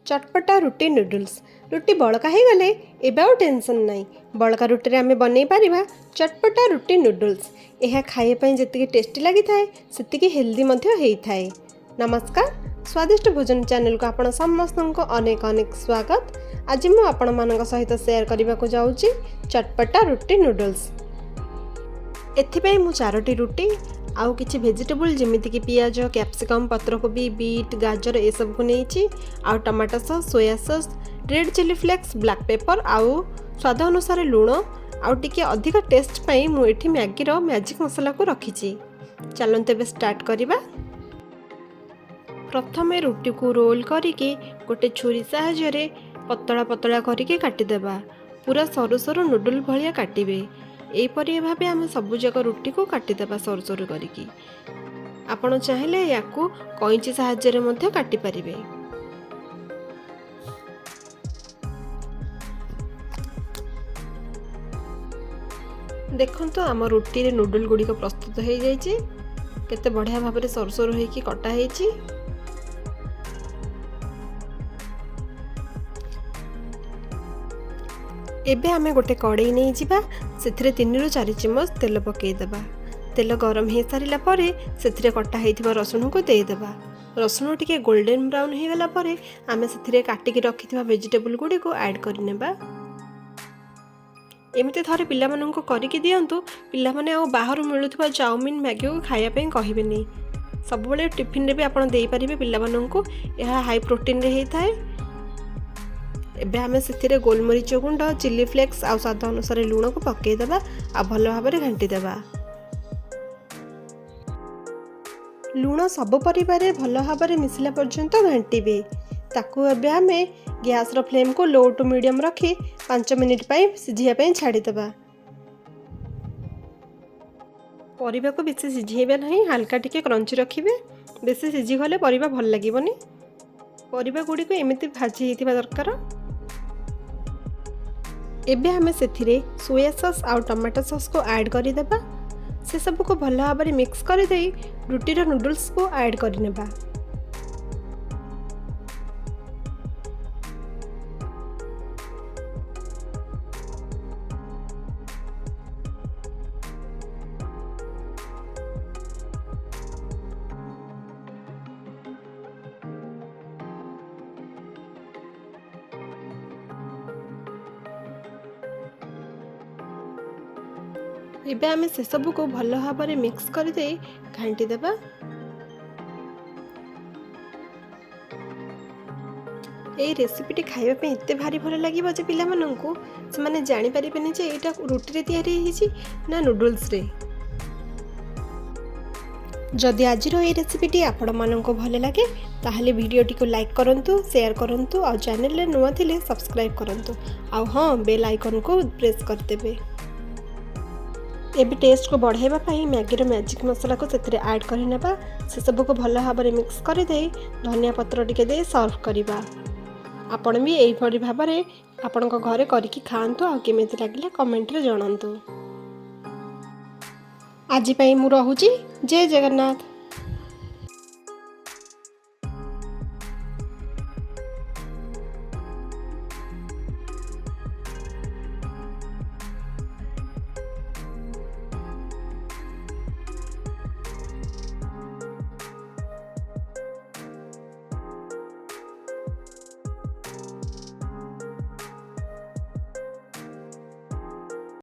ଚଟପଟା ରୁଟି ନୁଡୁଲ୍ସ। ରୁଟି ବଳକା ହେଇଗଲେ ଏବେ ଆଉ ଟେନସନ୍ ନାହିଁ। ବଳକା ରୁଟିରେ ଆମେ ବନେଇ ପାରିବା ଚଟପଟା ରୁଟି ନୁଡୁଲ୍ସ। ଏହା ଖାଇବା ପାଇଁ ଯେତିକି ଟେଷ୍ଟି ଲାଗିଥାଏ, ସେତିକି ହେଲ୍ଦି ମଧ୍ୟ ହେଇଥାଏ। ନମସ୍କାର, ସ୍ୱାଦିଷ୍ଟ ଭୋଜନ ଚ୍ୟାନେଲକୁ ଆପଣ ସମସ୍ତଙ୍କୁ ଅନେକ ଅନେକ ସ୍ୱାଗତ। ଆଜି ମୁଁ ଆପଣମାନଙ୍କ ସହିତ ସେୟାର କରିବାକୁ ଯାଉଛି ଚଟପଟା ରୁଟି ନୁଡୁଲ୍ସ। ଏଥିପାଇଁ ମୁଁ ଚାରୋଟି ରୁଟି ଆଉ କିଛି ଭେଜିଟେବୁଲ୍, ଯେମିତିକି ପିଆଜ, କ୍ୟାପ୍ସିକମ୍, ପତ୍ରକୋବି, ବିଟ୍, ଗାଜର, ଏସବୁକୁ ନେଇଛି। ଆଉ tomato sauce, soya sauce, red chilli flakes, black pepper ଆଉ ସ୍ୱାଦ ଅନୁସାରେ ଲୁଣ। ଆଉ ଟିକେ ଅଧିକ ଟେଷ୍ଟ ପାଇଁ ମୁଁ ଏଠି ମ୍ୟାଗିର ମ୍ୟାଜିକ୍ ମସଲାକୁ ରଖିଛି। ଚାଲନ୍ତୁ ଏବେ ଷ୍ଟାର୍ଟ କରିବା। ପ୍ରଥମେ ରୁଟିକୁ ରୋଲ୍ କରିକି ଗୋଟେ ଛୁରୀ ସାହାଯ୍ୟରେ ପତଳା ପତଳା କରିକି କାଟିଦେବା। ପୁରା ସରୁ ସରୁ ନୁଡୁଲ୍ ଭଳିଆ କାଟିବେ। ଏହିପରି ଭାବେ ଆମେ ସବୁଯାକ ରୁଟିକୁ କାଟିଦେବା ସରୁ ସରୁ କରିକି। ଆପଣ ଚାହିଁଲେ ୟାକୁ କଇଁଚି ସାହାଯ୍ୟରେ ମଧ୍ୟ କାଟିପାରିବେ। ଦେଖନ୍ତୁ, ଆମ ରୁଟିରେ ନୁଡୁଲ୍ ଗୁଡ଼ିକ ପ୍ରସ୍ତୁତ ହେଇଯାଇଛି। କେତେ ବଢ଼ିଆ ଭାବରେ ସରୁ ସରୁ ହେଇକି କଟା ହେଇଛି। ଏବେ ଆମେ ଗୋଟେ କଡ଼େଇ ନେଇଯିବା। ସେଥିରେ 3ରୁ 4 ଚାମଚ ତେଲ ପକାଇଦେବା। ତେଲ ଗରମ ହେଇସାରିଲା ପରେ ସେଥିରେ କଟା ହେଇଥିବା ରସୁଣକୁ ଦେଇଦେବା। ରସୁଣ ଟିକେ ଗୋଲ୍ଡେନ୍ ବ୍ରାଉନ୍ ହେଇଗଲା ପରେ ଆମେ ସେଥିରେ କାଟିକି ରଖିଥିବା ଭେଜିଟେବୁଲ୍ ଗୁଡ଼ିକୁ ଆଡ଼୍ କରିନେବା। ଏମିତି ଥରେ ପିଲାମାନଙ୍କୁ କରିକି ଦିଅନ୍ତୁ, ପିଲାମାନେ ଆଉ ବାହାରୁ ମିଳୁଥିବା ଚାଉମିନ୍, ମ୍ୟାଗିକୁ ଖାଇବା ପାଇଁ କହିବେନି। ସବୁବେଳେ ଟିଫିନରେ ବି ଆପଣ ଦେଇପାରିବେ ପିଲାମାନଙ୍କୁ। ଏହା ହାଇ ପ୍ରୋଟିନ୍ରେ ହେଇଥାଏ। ଏବେ ଆମେ ସେଥିରେ ଗୋଲମରିଚ ଗୁଣ୍ଡ, ଚିଲି ଫ୍ଲେକ୍ସ ଆଉ ସ୍ୱାଦ ଅନୁସାରେ ଲୁଣକୁ ପକାଇଦେବା ଆଉ ଭଲ ଭାବରେ ଘାଣ୍ଟିଦେବା। ଲୁଣ ସବୁ ପରିବାରେ ଭଲ ଭାବରେ ମିଶିଲା ପର୍ଯ୍ୟନ୍ତ ଘାଣ୍ଟିବେ। ତାକୁ ଏବେ ଆମେ ଗ୍ୟାସ୍ର ଫ୍ଲେମ୍କୁ ଲୋ ଟୁ ମିଡ଼ିୟମ୍ ରଖି 5 ମିନିଟ୍ ପାଇଁ ସିଝିବା ପାଇଁ ଛାଡ଼ିଦେବା। ପରିବାକୁ ବେଶୀ ସିଝେଇବେ ନାହିଁ, ହାଲକା ଟିକେ କ୍ରଞ୍ଚି ରଖିବେ। ବେଶୀ ସିଝିଗଲେ ପରିବା ଭଲ ଲାଗିବନି। ପରିବା ଗୁଡ଼ିକୁ ଏମିତି ଭାଜି ହେଇଥିବା ଦରକାର। ଏବେ ଆମେ ସେଥିରେ ସୋୟା ସସ୍ ଆଉ ଟମାଟୋ ସସ୍କୁ ଆଡ଼୍ କରିଦେବା। ସେସବୁକୁ ଭଲ ଭାବରେ ମିକ୍ସ କରିଦେଇ ରୁଟିର ନୁଡୁଲ୍ସକୁ ଆଡ଼୍ କରିନେବା। ଏବେ ଆମେ ସେସବୁକୁ ଭଲ ଭାବରେ ମିକ୍ସ କରିଦେଇ ଘାଣ୍ଟି ଦେବା। ଏଇ ରେସିପିଟି ଖାଇବା ପାଇଁ ଏତେ ଭାରି ଭଲ ଲାଗିବ ଯେ ପିଲାମାନଙ୍କୁ, ସେମାନେ ଜାଣିପାରିବେନି ଯେ ଏଇଟା ରୁଟିରେ ତିଆରି ହେଇଛି ନା ନୁଡୁଲ୍ସରେ। ଯଦି ଆଜିର ଏଇ ରେସିପିଟି ଆପଣମାନଙ୍କୁ ଭଲ ଲାଗେ, ତାହେଲେ ଭିଡ଼ିଓଟିକୁ ଲାଇକ୍ କରନ୍ତୁ, ସେୟାର କରନ୍ତୁ ଆଉ ଚ୍ୟାନେଲରେ ନୂଆ ଥିଲେ ସବସ୍କ୍ରାଇବ୍ କରନ୍ତୁ। ଆଉ ହଁ, ବେଲ୍ ଆଇକନ୍କୁ ପ୍ରେସ୍ କରିଦେବେ। ଏବେ ଟେଷ୍ଟକୁ ବଢ଼ାଇବା ପାଇଁ ମ୍ୟାଗିର ମ୍ୟାଜିକ୍ ମସଲାକୁ ସେଥିରେ ଆଡ଼୍ କରିନେବା। ସେସବୁକୁ ଭଲ ଭାବରେ ମିକ୍ସ କରିଦେଇ ଧନିଆ ପତ୍ର ଟିକେ ଦେଇ ସର୍ଭ କରିବା। ଆପଣ ବି ଏଇଭଳି ଭାବରେ ଆପଣଙ୍କ ଘରେ କରିକି ଖାଆନ୍ତୁ ଆଉ କେମିତି ଲାଗିଲା କମେଣ୍ଟରେ ଜଣାନ୍ତୁ। ଆଜି ପାଇଁ ମୁଁ ରହୁଛି। ଜୟ ଜଗନ୍ନାଥ।